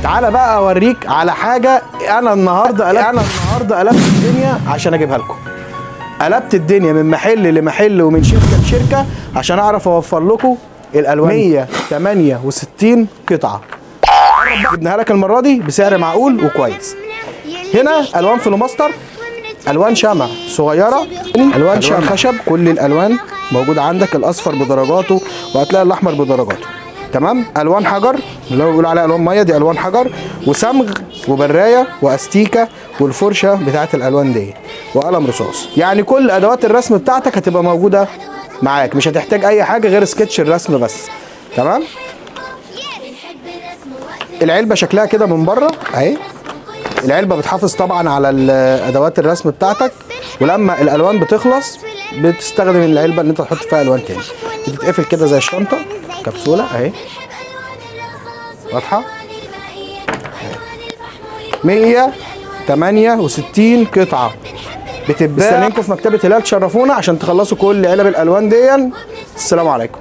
تعالى بقى اوريك على حاجة. انا النهارده قلبت الدنيا عشان اجيبها لكم. قلبت الدنيا من محل لمحل ومن شركة لشركة عشان اعرف اوفر لكم الالوان. 168 قطعه جبناها لك المرة دي بسعر معقول وكويس. هنا الوان فلوماستر، الوان شمع صغيرة، الوان شمع خشب، كل الالوان موجودة عندك، الاصفر بدرجاته وهتلاقي الاحمر بدرجاته. تمام. الوان حجر اللي هو بيقولوا عليها الوان مية، دي الوان حجر، وصمغ وبرايه واستيكه والفرشه بتاعه الالوان دي، وقلم رصاص. يعني كل ادوات الرسم بتاعتك هتبقى موجودة معاك، مش هتحتاج اي حاجة غير سكتش الرسم بس. تمام. العلبة شكلها كده من بره اهي. العلبة بتحافظ طبعا على ادوات الرسم بتاعتك، ولما الالوان بتخلص بتستخدم العلبة اللي انت تحط فيها الوان تاني. بتتقفل كده زي الشنطة كبسولة اهي، واضحة. 168 قطعه بتتباع. مستنيينكم في مكتبه هلال، تشرفونا عشان تخلصوا كل علب الالوان دي. السلام عليكم.